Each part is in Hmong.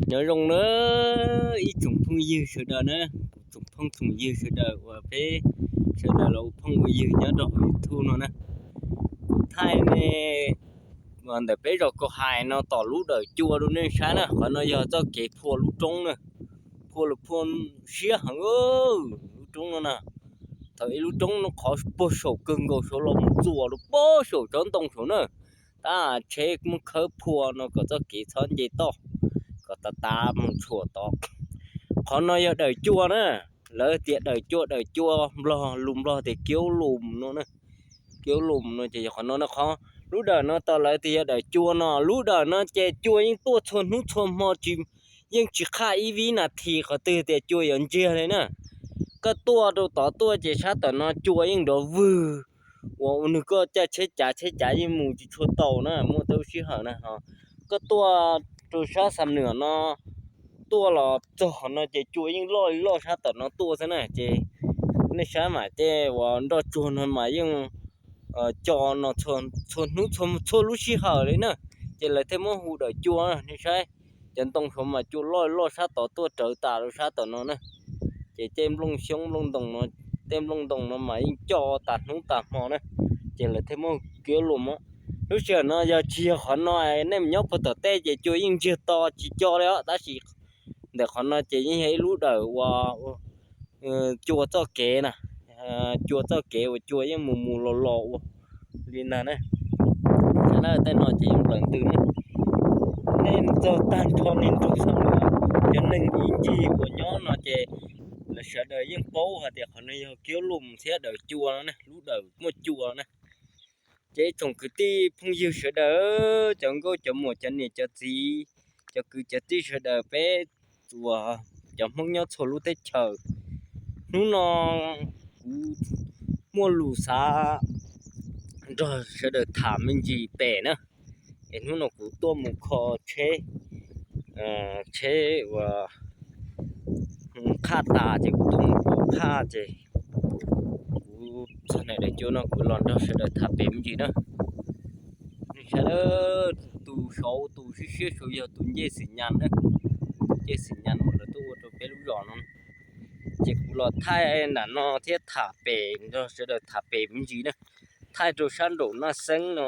Nyob zoo na ib tsoom phooj ywg sawv daws na, kuv tsoom phooj tsoom ywg sawv daws uas peb sawv daws los ua phooj ua ywg nyob rau hauv YouTube no na. Kuv thaij nej ntawm peb zos Kaus Hais no tom lub dawm cua rau nej saib na. Qhov no yog txoj kev phua lub roob na, phua lub phua siab heev, lub roob no na. Thaum ub lub roob no qhov puag saum kawg nkaus saud los mus txuas rau puag saum tsob ntoo saud na. Tab tsheb muab khawb phua no kom txoj kev txhob nce toj, kom tav tav mus tshuam tod. Qhov no yog dawm cua na, lawv tias dawm cua, dawm cua Nplog, lus Nplog tias kiaub lus no na. Kiaub lus no ces yog qhov no na, qhov lub dawm no tos lawv tias yog dawm cua no. Lub dawm no ces cua yeej tuaj txhua hnub txhua hmo, tsis, yeej tsis qhaj ib vib nas this qhov twg tias cua yuav ntsiag li na. Koj tuaj rau tod tuaj ces sab tom no cua yeej nrov vwg, uas nws koj caij tsheb cav, tsheb cav yeej mus tsis tshua tau na, muaj tej lub sij hawm na. Koj tuaj rau sab Xam Nuam no, tuaj los txog qhov no ces cua yeej loj li loj sab tom no tuaj xwb na. Ces nej saib mas tej uas nroj tsuag no mas yeej co no txhua hnub txhua lub sij hawm li na. Ces lawv thiaj muab hu dawm cua, nej saib cov ntoo saud mas cua loj li loj sab tod tuaj rawv tas rau sab tom no na. Ces tej nplooj xyoob nplooj ntoo no, tej nplooj ntoo no mas yeej co tas hnub tas hmo na. Ces lawv thiaj muab kiaub lus. Lub sij hawm no yog tsis yog qhov no, nej mus nyob puag tom tej ces cua yeej ntsiag to tsis co li os. Tab sis ntawm qhov no ces yeej yog ib lub dawm uas cua txoj kev na, cua txoj kev uas cua yeej mus mus los los ua li ntag na. Sawv daws tej no ces yeej nplawm ntws na. Nej txog tag nrho niaj nrog Xam Nuam cov neeg ib ncig uas nyob no ces lawv sawv daws yeej paub hais tias qhov no yog kiaub lus thiab dawm cua no, lub dawm muaj cua na. Ces ib tsoom kwv tij phooj ywg sawv daws, cov nkauj cov muam cov niam cov txiv, cov kwv cov tij sawv daws, peb uas cov Hmoob nyob txhua lub teb chaws, hnub no kuv muaj lus xav nrog sawv daws tham me ntsis pem na. Es hnub no kuv tuaj mus kho tsheb, tsheb uas qhaj tas ces kuv tuaj mus pov qhaj ces kuv txog ntawm dawm cua no kuv los nrog sawv daws tham pem me ntsis na. Nej saib, tus saud tus siab siab saud yog tus ncej xwm nyas na, tus ncej xwm nyas uas lawv tuaj ua rau peb lub zos no. Ces kuv los thaij nram no thiab tham pem nrog sawv daws tham pem me ntsis na. Thaij rau sab nraum Naj Xeeb no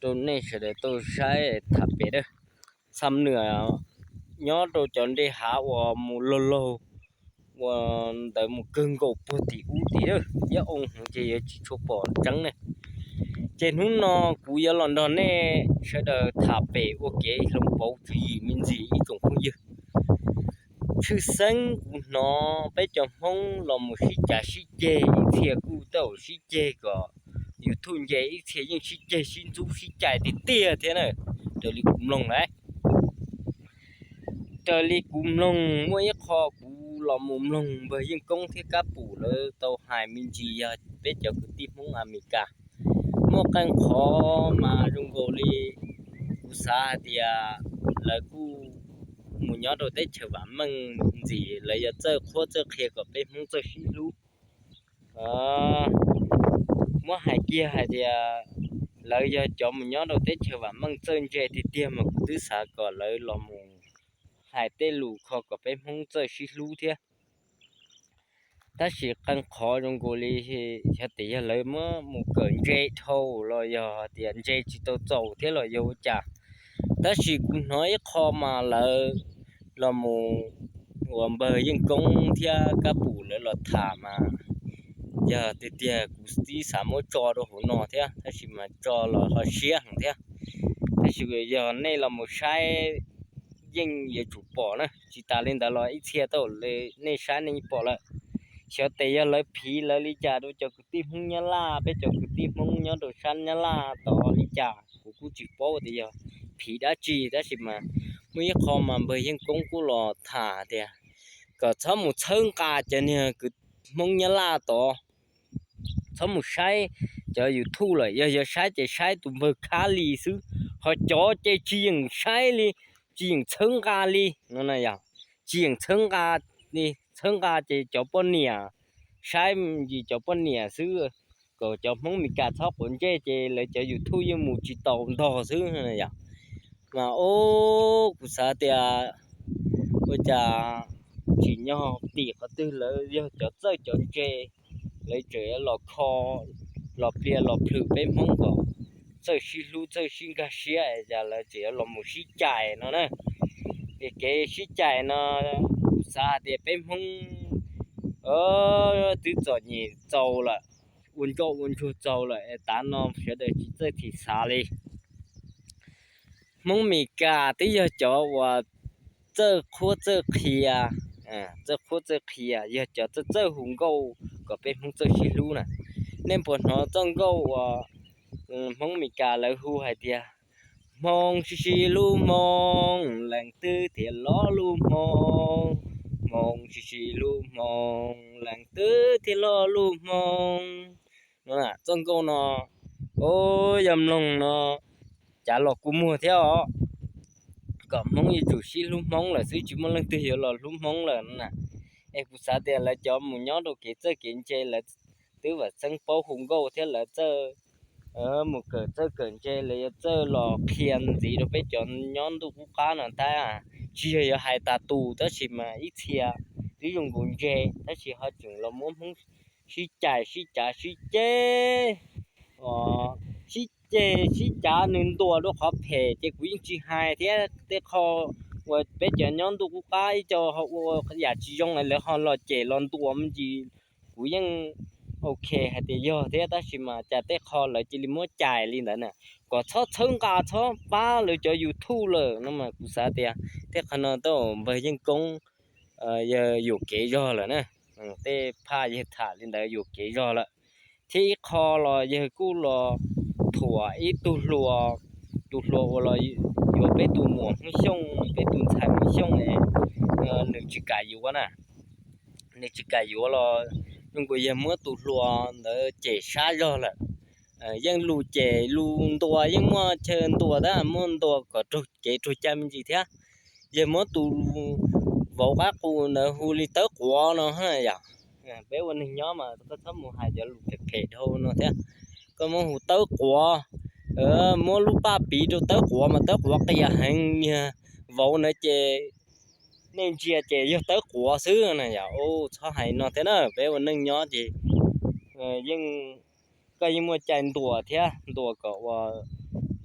rau nej sawv daws tau saib tham pem na. Xam Nuam nyob rau cov nte hav uas mus laug laug ua ntawd mus kawg nkaus puag tim ub tid, ib oo heev ces yuav tsis tshua pom tseeb ne. Ces hnub no kuv yuav los nrog nej sawv daws tham pem ua kev hloov pauv tswv yim me ntsis ib tsoom phooj ywg. Tshwj xeeb kuv hnov peb cov Hmoob los mus sib cav sib ceg ib txhia kuj tau sib ceg kom YouTube nce, ib txhia yeej sib ceg sib ntxub sib cais tiag tiag thiab na. Raws li kuv mloog lawm, raws li kuv mloog muaj ib qho kuv los mus mloog npawg Yeej Koob thiab Kab Pum lawv tau hais me ntsis yog peb cov kwv tij Hmoob Amelikas muaj qee qhov mas zoo nkaus li kuv xav hais tias lawv kuj mus nyob rau teb chaws vam meej ntxiv, lawv yog txawj qhuab txawj qhia kom peb Hmoob txawj sib hlub. Muab hais kiag hais tias lawv yog cov mus nyob rau teb chaws vam meej txawj ntse tiag tiag mas kuv twb xav kom lawv los mus hais tej lus kho kom peb Hmoob txawj sib hlub thiab. Tab sis qee qhov zoo nkaus li xyov tias yog lawv muab mus kawm ntse dhau los yog tias ntse tsis tau txaus thiab los yog ua cas. Tab sis kuv hnov ib qho mas lawv los mus uas npawg Yeej Koob thiab Kab Pum lawv los tham mas yog tiag tiag kuv tib xav muab tso rau hauv no thiab, tab sis mas tso los ho siab heev thiab. Tab sis yog nej los mus saib yeej yuav tsum pom na. Tsis tas li ntawd los ib txhia tau nej saib nej pom lawm. Xyov tes yog lawv phiv lawv li cas rau cov kwv tij Hmoob Nyab Laj, peb cov kwv tij Hmoob nyob rau sab Nyab Laj tod li cas kuv kuj tsis paub tias yog phiv dab tsi, tab sis mas muaj ib qho mas npawg Yeej Koob kuj los tham tias kom txhob mus txhawb nqa cov niag kwv Hmoob Nyab Laj tod, txhob mus saib cov YouTube lawm, yog yuav saib ces saib tus npawg Khab Lis xwb, ho cov ces tsis yeem saib li, tsis yeem txhawb nqa li no na yog, tsis yeem txhawb nqa li, txhawb nqa ces cov poj niam, saib ntsis cov poj niam xwb, kom cov Hmoob Meskas txhob quav ntsej ces lawv cov YouTube yeej mus tsis tau ntog xwb yom. Mas o, kuv xav tias ua cas tsim nyog tim qhov twg lawv yog cov txawj cov ntse, lawv tseem los kho, los pliag los plhws peb Hmoob kom txawj sib hlub txawj sib nkag siab, cas lawv tseem yuav los mus sib cais no na. Es kev sib cais no, kuv xav hais tias peb Hmoob twb txom nyem txaus lawm, ua ntsoj ua ntsuag txaus lawm es tav no sawv daws tsis txawj thim xav li. Hmoob Mes Kas twb yog cov uas txawj qhuab txawj qhia, txawj qhuab txawj qhia, yog cov txawj txawj hu nkauj kom peb Hmoob txawj sib hlub na. Nej puas hnov txoj nkauj uas Hmoob Mes Kas lawv hu hais tias, Hmoo sib sib hlub Hmoo, leej twg thiaj lo lub Hmoo. Hmoo sib sib hlub Hmoo, leej twg thiaj lo lub Hmoo. No, txoj nkauj no, o, yog mloog no, cav los kua muag thiab os. Kom Hmoob yuav tsum sib hlub Hmoob lawm xwb, tsis muaj leej twg yuav los hlub Hmoob lawm no na. Es kuv xav tias lawv cov mus nyob rau kev txawj kev ntse lawv twb vam txeeb paub hu nkauj thiab lawv txawj mus kawm txawj kawm ntse, lawv yuav txawj los qhia ntxiv rau peb cov nyob ntuj qub qab no tab. Tsis yog yuav hais tas tus, tab sis mas ib txhia twb zoo nkaus ntse, tab sis ho tseem los muab Hmoob sib cais sib cav sib ceg, sib ceg sib cav nws ntuas rau qhov phem ces kuv yeej tsis hais thiab. Tej qho uas peb cov nyob ntuj qub qab ib co ho ua yam tsis zoo es lawv ho los cem los ntuas me ntsis, kuv yeej ok hais tias yog thiab, tab sis mas cas tej qho lawv cia li muab cais li ntawd na, kom txhob txhawb nqa txhob pab lawv cov YouTube lawm no mas kuv xav tias tej qho no tej npawg Yeej Koob yawg yuam kev zog lawm na. Tej phaj yawg tham li ntawd yuam kev zog lawm. Thiab ib qho los yawg kuj los thuam ib tug hluas, tus hluas uas los yuav peb tus muam Hmoob Xyooj, peb tus ntxhais Hmoob Xyooj, nws tsis kam yuav na. Nws tsis kam yuav los zoo nkaus yawg muab tus hluas ntawd cem sab zog lawm. Yeej lus cem lus ntuas yeej muaj chaw ntuas tab, muaj ntuas kom raug kev raug cai me ntsis thiab. Yawg muab tus vauv qab qus ntawd hu li tawb quav no yom. Peb ua neeg nyob mas koj txhob mus hais cov lus phem phem dhau no thiab. Koj muab hu tawb quav, muab lub paj piv rau tawb quav mas tawb quav qias heev, yog vauv ntawd ces nej ntsia ces yog tawb quav xwb na yom. Txhob hais no thiab na, peb ua neej nyob ces yeej, koj yeej muaj cai ntuas thiab, ntuas kom ua,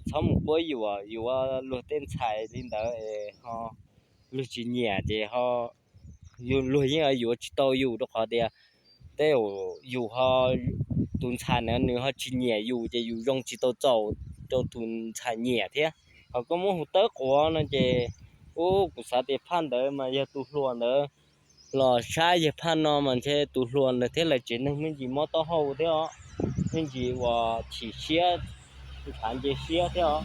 txhob mus quab yuam yuav luag tej ntxhais li ntawd es ho luag tsis nyiam ces ho luag yeej yuav tsis tau yus rau qhov tias tej yus ho, tus ntxhais na nws ho tsis nyiam yus ces yus zoo tsis tau txaus rau tus ntxhais nyiam thiab. Ho koj muab hu tawb quav no ces, ub, kuv xav tias phaj ntawd mas yog tus hluas ntawd los saib yawg phaj no mas ntshe tus hluas ntawd thiab lawv tsev neeg me ntsis mob taub hau thiab os, me ntsis uas chim siab, ntshav nce siab thiab os.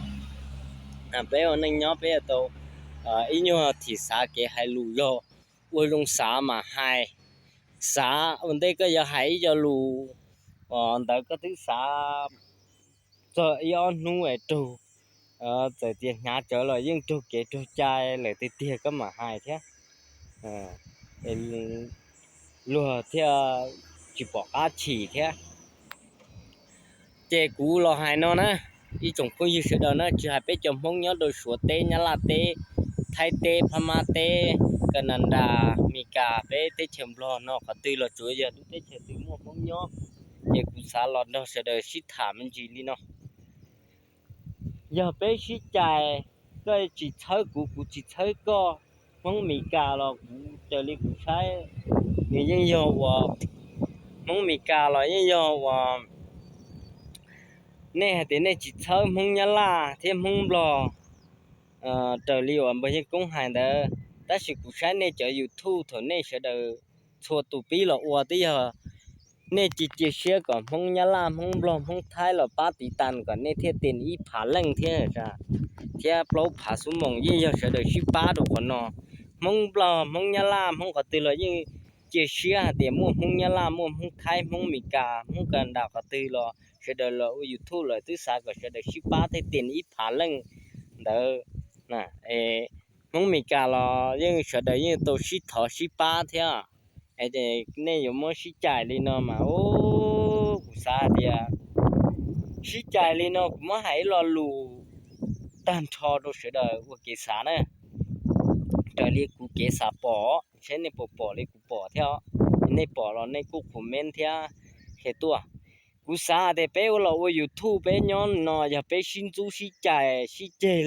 Peb ua neej nyob peb yuav tau ib nyuag thim xav kev hais lus zog, ua zoo xav mas hais. Xav ua ntej koj yuav hais ib co lus ntawd koj twb xav txog ib ob hnub es raug, txawm tias hnyav tsawv los yeej raug kev raug cai lawm tiag tiag koj mam hais thiab, luag thiaj tsis pom qab chim thiab. Ces kuv los hais no na, ib tsoom phooj ywg sawv daws na, tsis hais peb cov Hmoob nyob rau Suav teb, Nyab Laj teb, Thaib teb, Phab Mab teb, Kanadas, Meskas, peb teb chaws Nplog no qhov twg los tsuav yog lub teb chaws twg muaj Hmoob nyob, ces kuv xav los nrog sawv daws sib tham me ntsis li no. Yog peb sib cais, koj tsis txhawb kuv, kuv tsis txhawb koj, Hmoob Meskas los kuv raws li kuv saib nws yeej yog uas, Hmoob Meskas los yeej yog uas, nej hais tias nej tsis txhawb Hmoob Nyab Laj thiab Hmoob Nplog raws li uas npawg Yeej Koob hais ntawd, tab sis kuv saib nej cov YouTube thaum nej sawv daws txhua tus pib los ua twb yog nej cia cia siab kom Hmoob Nyab Laj, Hmoob Nplog, Hmoob Thaib los pab tiv tas kom nej thiaj tes ib phav leej thiab, thiab plaub phav xuab moos yeej yog sawv daws sib pab rau qhov no. Hmoob Nplog, Hmoob Nyab Laj, Hmoob qhov twg los yeej cia siab hais tias muaj Hmoob Nyab Laj, muaj Hmoob Thaib, Hmoob Meskas, Hmoob Kanadas qhov twg los sawv daws los ua YouTube lawm twb xav kom sawv daws sib pab thiaj tes ib phav leej ntawd. Hmoob Meskas los yeej sawv daws yeej tau sib thov sib pab thiab. Nej yuav muab sib cais li no mas, kuv xav tias sib cais li no kuv muab hais ib lo lus tag nrho rau sawv daws ua kev xav na. Raws li kuv kev xav pom, saib nej puas pom li kuv pom thiab. Nej pom los nej kuj comment thiab qhia tuaj. Kuv xav tias peb ua los ua YouTube peb nyob no yog peb sib ntxub sib cais sib ceg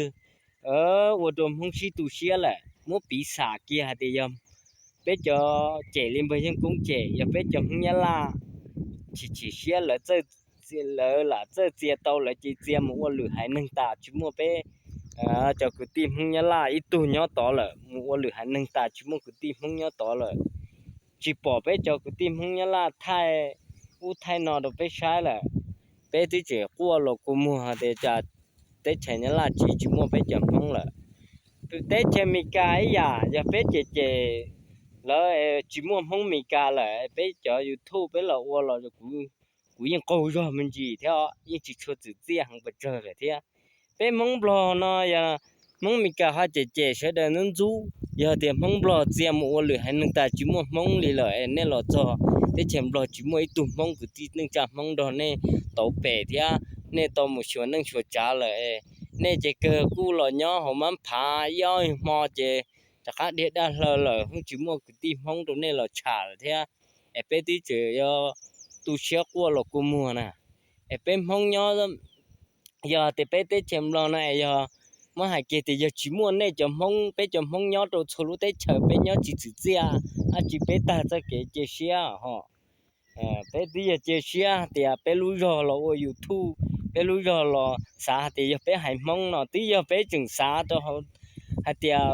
ua rau Hmoob sib tu siab lawm. Muab piv xam kiag hais tias yog peb cov cem li npawg Yeej Koob cem, yog peb cov Hmoob Nyab Laj chim chim siab, lawv lam txawj txia tau lawv ces txia mus ua lwm haiv neeg tas tsis muaj peb cov kwv tij Hmoob Nyab Laj ib tug nyob tod lawm, mus ua lwm haiv neeg tas tsis muaj kwv tij Hmoob nyob tod lawm. Tsis pom peb cov kwv tij Hmoob Nyab Laj thaij ub thaij no rau peb saib lawm. Peb twb tseem quaj los kua muag tias cas teb chaws Nyab Laj tsis tsis muaj peb cov Hmoob lawm. Teb chaws Amelikas ib yam, yog peb cem cem lawv tsis muaj Hmoob Amelikas lawm, peb cov YouTube peb los ua los kuv yeej qaug zog me ntsis thiab, yeej tsis tshua txwm txiaj heev pes tsawg lawm thiab. Peb Hmoob Nplog no yog Hmoob Amelikas ho cem cem sawv daws ntxub ntxub, yog tias Hmoob Nplog txia mus ua lwm haiv neeg tas tsis muaj Hmoob li lawm, nej los txog teb chaws Nplog tsis muaj ib tug Hmoob kwv tij neej tsa Hmoob nrog nej tauv pem thiab, nej tau mus xyuas neej xyuas tsav lawm. Nej ces kawg kuj los nyob hauv mab phav ib ob hmo ces rov qab dhia daj hlaws lawm, yeej tsis muaj kwv tij Hmoob rau nej los tsham lawm thiab. Es peb twb tseem yuav tu siab quaj los kua muag na. Es peb Hmoob nyob, yog tias peb teb chaws Nplog no es yog muab hais kiag tias yog tsis muaj nej cov Hmoob, peb cov Hmoob nyob rau txhua lub teb chaws peb nyob tsis txwm txiaj dab tsi, peb tag txoj kev cia siab ho. Peb twb yog cia siab tias peb lub zog los ua YouTube, peb lub zog los xav hais tias yog peb haiv Hmoob no twb yog peb tseem xav rau hauv hais tias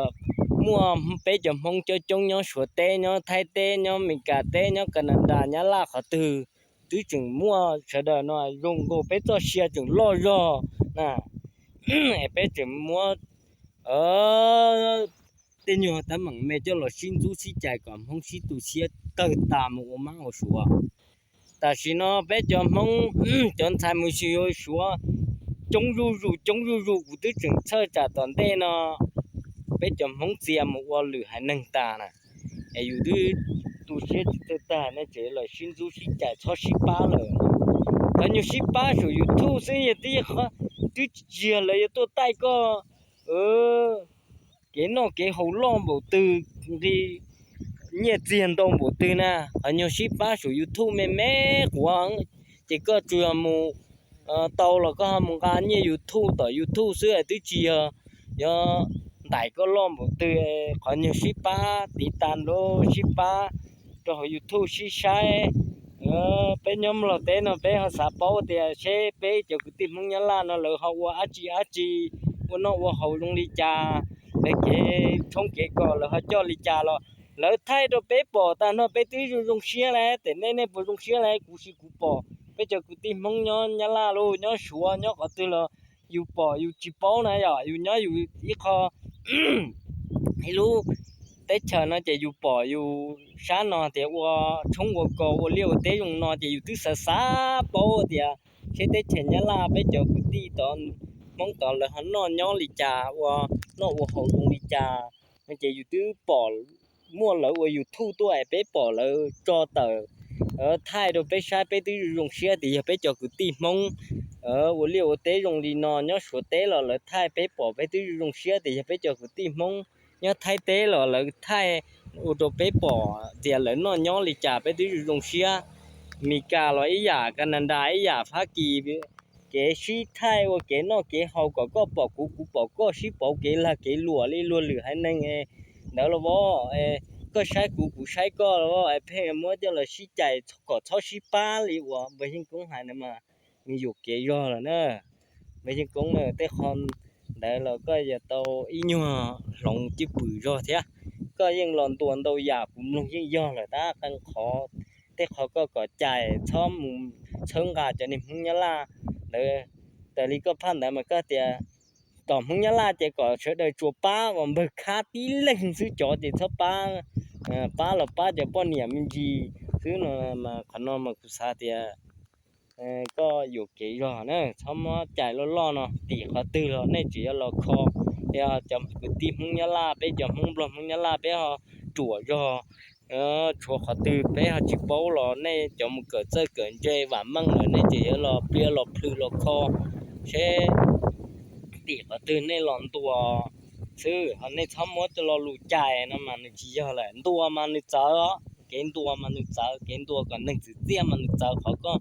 muaj peb cov Hmoob coob coob nyob Suav teb, nyob Thaib teb, nyob Amelikas teb, nyob Canada, Nyab Laj qhov twg twb tseem muaj, sawv daws no zoo nkaus peb txoj sia tseem loj zog na. Es peb tseem muab tej nyuag teeb meem me coj los sib ntxub sib cais kom Hmoob sib tu siab kawg tas mus ua mab ua suav. Tam sim no peb cov Hmoob, cov ntxhais mus xyuas suav coob zuj zus coob zuj zus, kuv twb tseem txhawj tsam tom ntej no peb cov Hmoob txia mus ua lwm haiv neeg tas na. Es yus twb tu siab tsis txawj tag ne, tseem los sib ntxub sib cais txhob sib pab lawm. Qhov nyuag sib pab saum YouTube xwb, yog twb tsis yog lawv yuav tuaj taij koj kev noj kev haus loj npaum twg, nqi nyiaj txiag ntau npaum twg na, qhov nyuag sib pab saum YouTube me me quav, ces koj tsuas mus tau los koj ho mus nqa nyiaj YouTube tom YouTube xwb, twb tsis yog yuav ntaim koj loj npaum twg. Qhov nyuag sib pab tiv tas nrov sib pab rau hauv YouTube sib saib. Peb nyob Nplog teb no peb ho xav paub tias seb peb cov kwv tij Hmoob Nyab Laj no lawv ho ua dab tsi dab tsi, ua noj ua haus zoo li cas, lawv kev tshoob kev kos lawv ho coj li cas los lawv thaij rau peb pom tag nrho peb twb zoo zoo siab lawm. Ces nej, nej puas zoo siab lawm? Kuv sis kuv pom peb cov kwv tij Hmoob nyob Nyab Laj los nyob Suav nyob qhov twg los yus pom yus tsis paub na yom, yus nyob yus ib qho ib lub teb chaws no ces yus pom yus sab no tias ua tshoob ua kos ua liaj ua teb zoo no ces yus twb xav xav paub tias seb teb chaws Nyab Laj peb cov kwv tij tod Hmoob tod lawv ho noj nyob li cas, ua noj ua haus zoo li cas no ces yus twb pom muaj lawv ua YouTube tuaj es peb pom lawv tso tawm thaij rau peb saib peb twb zoo siab tias yog peb cov kwv tij Hmoob ua liaj ua teb zoo li no nyob Suav teb los lawv thaij peb pom peb twb zoo siab tias yog peb cov kwv tij Hmoob nyob Thaib teb los lawv thaij ua rau peb pom tias lawv noj nyob li cas peb twb zoo siab. Amelikas los ib yam, Canada ib yam, Fab Kis kev sib thaij ua kev noj kev haus kom koj pom kuv kuv pom koj, sib pauv kev lag kev luam li luag lwm haiv neeg ntawd los as, koj saib kuv kuv saib koj los as, pheej muab coj los sib cais kom txhob sib pab li uas npawg Yeej Koob hais ntawd mas nws yuam kev zog lawm na. Npawg Yeej Koob, tej qho ntawd los koj yuav tau ib nyuag hloov cwj pwm zog thiab. Koj yeej los ntuas ntau yam kuv mloog yeej yog lawm tab qee qhov, tej qhov koj kom cais txhob mus txhawb nqa cov niag Hmoob Nyab Laj ntawd. Raws li koj phaj ntawd mas koj tias tom Hmoob Nyab Laj ces kom sawv daws tsuas pab uas npawg khab tib leeg xwb, cov ces txhob pab, pab los pab cov poj niam me ntsis xwb no. Mas qhov no mas kuv xav tias koj yuam kev zog na, txhob muab cais loj loj no, tim qhov twg los nej tseem yuav los kho. Yog cov kwv tij Hmoob Nyab Laj, peb cov Hmoob Nplog Hmoob Nyab Laj peb ho ruam zog, tshuav qhov twg peb ho tsis paub los nej cov mus kawm txawj kawm ntse vam meej lawm nej tseem yuav los pliag los plhws los kho seb tim qhov twg nej los ntuas xwb, ho nej txhob muab cov lo lus cais no mas nws tsis yog lawm. Ntuas mas nws txawv os, kev ntuas mas nws txawv, kev ntuas kom neeg txwv txiaj mas nws txawv, qhov koj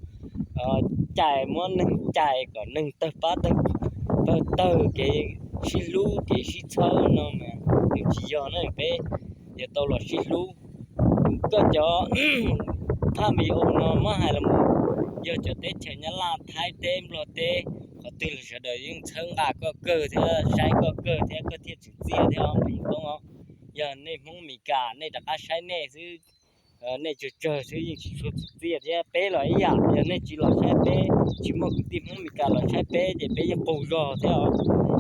cais, muab neeg cais kom neeg tawg pab tawg, tawg kev sib hlub kev sib txhawb no mas nws tsis yog na. Peb yuav tau los sib hlub. Koj cov phaj video no muab hais los mus, yog cov teb chaws Nyab Laj, Thaib teb, Nplog teb, qhov twg los sawv daws yeej txhawb nqa koj kawg thiab saib koj kawg thiab koj thiaj txwv txiaj thiab os. Yog nej Hmoob Mes Kas nej rov qab saib nej xwb, nej tsawg tsawg xwb yeej tsis tshua txwv txiaj thiab. Peb los ib yam, yog nej tsis los saib peb, tsis muaj kwv tij Hmoob Mes Kas los saib peb ces peb yeej qaug zog thiab os.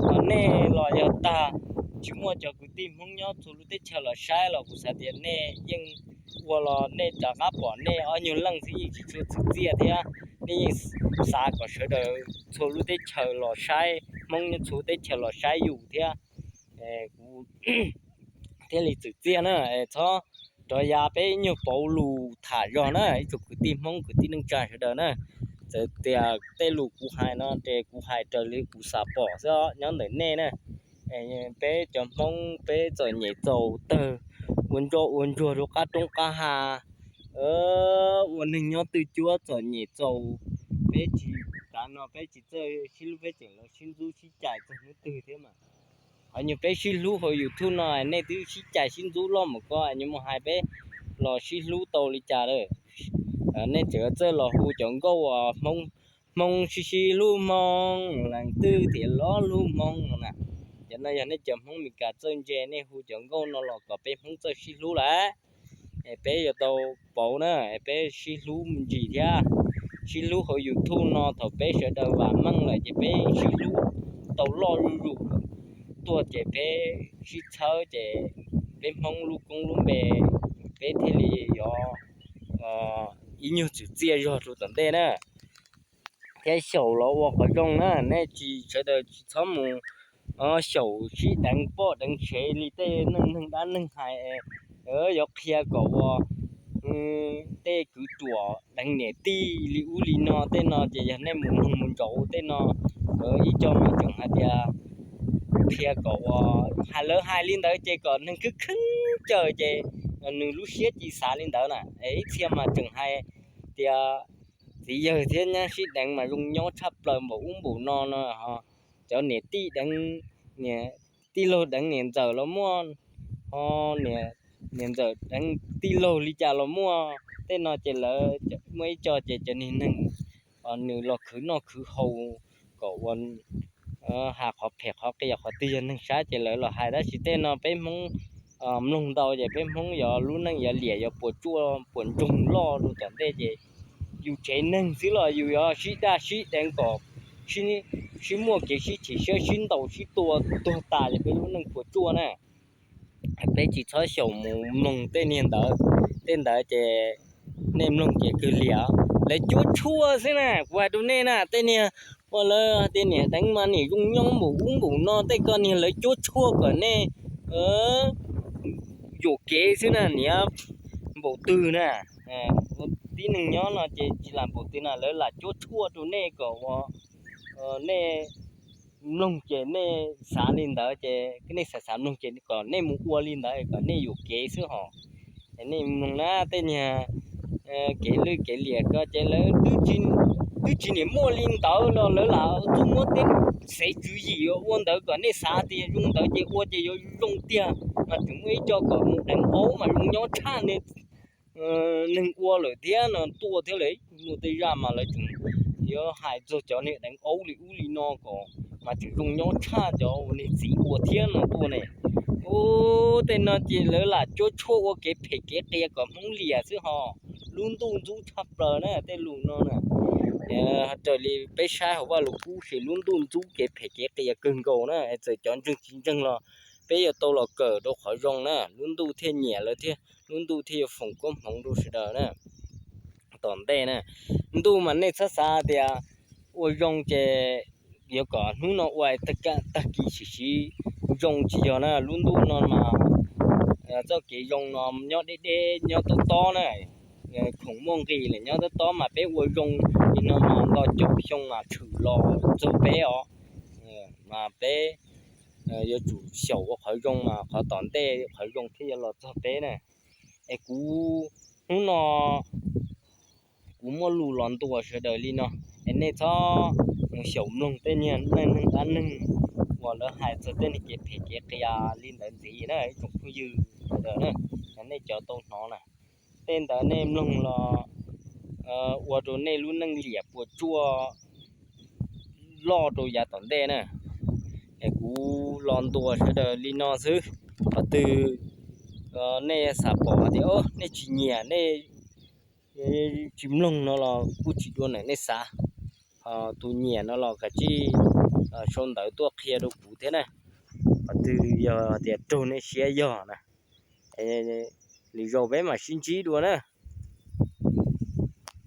Ho nej los yog tag tsis muaj cov kwv tij Hmoob nyob txhua lub teb chaws los saib los kuv xav tias nej yeej ua los nej rov qab pom nej ob nyuag leej xwb yeej tsis tshua txwv txiaj thiab. Nej yeej xav kom sawv daws txhua lub teb chaws los saib, Hmoob nyob txhua teb chaws los saib yus thiab, kuv thiaj li txwv txiaj na. Txhob rov ya peb nyuag pauv lus tham zog na ib tsoom kwv tij Hmoob kwv tij neej tsa sawv daws na. Txawm tias tej lus kuv hais no ces kuv hais raws li kuv xav pom xwb os, nyob ntawm nej na. Peb cov Hmoob peb txom nyem txaus tawg, ua ntsoj ua ntsuag rau qab roob qab hav, ua neeg nyob twj cuab txom nyem txaus. Peb tsis, tav no peb tsis txawj sib hlub peb tseem los sib ntxub sib cais txog hnub twg thiab mas. Qhov nyuag peb sib hlub hauv YouTube no nej twb sib cais sib ntxub loj mus ko, nyuag mus hais peb los sib hlub tau li cas lawm. Nej tseem txawj los hu cov nkauj Hmoob, Hmoob sib sib hlub Hmoob, leej twg thiaj los hlub Hmoob no na. Cov no yog nej cov Hmoob Mes Kas txawj ntse, nej hu cov nkauj no los kom peb Hmoob txawj sib hlub lawm. Es peb yuav tau pauv na, es peb sib hlub me ntsis thiab. Sib hlub hauv YouTube no thaum peb sawv daws vam meej lawm ces peb sib hlub tau loj zuj zus tuaj ces peb sib txhawb ces peb Hmoob lub koob lub npe peb thiaj li yuav ib nyuag txwv txiaj zog rau tom ntej na. Thiab xyaum los ua qhov zoo na, nej tsis, sawv daws tsis txhob mus xyaum sib deev poj deev sev li tej neej neeg dab neeg hais, yuav qhia kom ua tej kwv ruam deev niam tij li ub li no. Tej no ces yog nej mus mloog mus ntsaum tej no, ib co mas tseem hais tias qhia kom ua, hais lawv hais li ntawd ces kom neeg khwb kheeb caws ces nws lub siab cis xav li ntawd na. Ib txhia mas tseem hais tias txiv yawg thiab nyab sib deev mas zoo nyob tshaj plaws npaum ub npaum no no. Cov niam tij deev, niam tij laug deev niam ntxawm los muaj, ho niam ntxawm deev tij laug li cas los muaj. Tej no ces lawv muaj ib co ces cov niag neeg nws los khwv noj khwv haus kom ua has qhov phem qhov qias qhov twg yog neeg saib ces lawv los hais. Tab sis tej no peb Hmoob mloog ntau ces peb Hmoob yuav lub neej yuav liam yuav puas tsuaj puas ntsoog loj rau tom ntej ces yus tsev neeg xwb los yus yuav sib daj sib deev kom sib muaj kev sib chim siab sib ntaus sib tua tuag tas ces peb lub neej puas tsuaj na. Peb tsis txhob xyaum mus mloog tej niag ntawd. Tej ntawd ces nej mloog ces kawg liam, lawv cuab tshuaj xwb na. Kuv hais rau nej na, tej niag uas lawv hais tias niam deev mas niam zoo nyob npaum ub npaum no, tej ko niag lawv cuab tshuaj kom nej yuam kev xwb na, niam npaum twg na. Tib neeg nyob no ces tsis lam npaum twg na, lawv lam cuab tshuaj rau nej kom ua nej mloog ces nej xav li ntawd ces nej xav xav mloog ces kom nej mus ua li ntawd kom nej yuam kev xwb hos. Nej mloog na, tej niag kev lwj kev liam ko ces lawv twb tsis niam muaj li ntawd los lawv lam txuj muab tej xev tswv yim ua ntawd kom nej xav tias zoo ntawd ces ua ces yuav zoo tiag. Mas tseem muaj ib co kom mus deev aub mas zoo nyob tshaj neeg ua lawm thiab no tuaj thiab lawm. Muaj tej zaj mas lawv tseem yuav hais txog cov niag deev aub li ub li no kom mas tseem zoo nyob tshaj cov uas niag txiv ua thiab no tuaj ne. Ub, tej no ces lawv lam cuab tshuaj ua kev phem kev qias kom Hmoob liam xwb hos. Lub ntuj ntxub tshaj plaws na tej lus no na. Raws li peb saib hauv Vaj Lus Kub ces lub ntuj ntxub kev phem kev qias kawg nkaus na. Txawm cov ntseeg tsis ntseeg los peb yuav tau los kawm rau qhov zoo na, lub ntuj thiaj nyiam lawv thiab lub ntuj thiaj yuav foom koob hmoov rau sawv daws na. Tom ntej na, ntuj mas nej txhob xav tias ua zoo ces yuav kom hnub no ua tag kis sim siv zoo, tsis yog na. Lub ntuj no mas txoj kev zoo no nyob deb deb nyob tob tob na, khoom muaj nqis lawm nyob tob tob mas peb ua zoo li no mas nto caum xyoo mas tshwm los txog peb os. Peb yuav tsum xyaum ua qhov zoo mas qhov tom ntej qhov zoo thiaj yuav los txog peb na. Es kuv, hnub no kuv muaj lus los ntuas sawv daws li no, es nej txhob mus xyaum mloog tej niag neej neeg dab neeg uas lawv hais txog tej niag kev phem kev qias li ntawd ntxiv na ib tsoom phooj ywg sawv daws na. Nej cov tau hnov na, tej ntawd nej mloog los ua rau nej lub neej liam puas tsuaj loj rau yav tom ntej na. Es kuv los ntuas sawv daws li no xwb. Qhov twg nej xav pom tias nej tsis nyiam, nej tsis mloog no los kuj tsis dua ntawm nej xav. Tus nyiam no los kav tsij sau ntawv tuaj qhia rau kuv thiab na. Qhov twg yog tias raug nej siab yog na, lwm zaus peb mam sib ntsib dua na.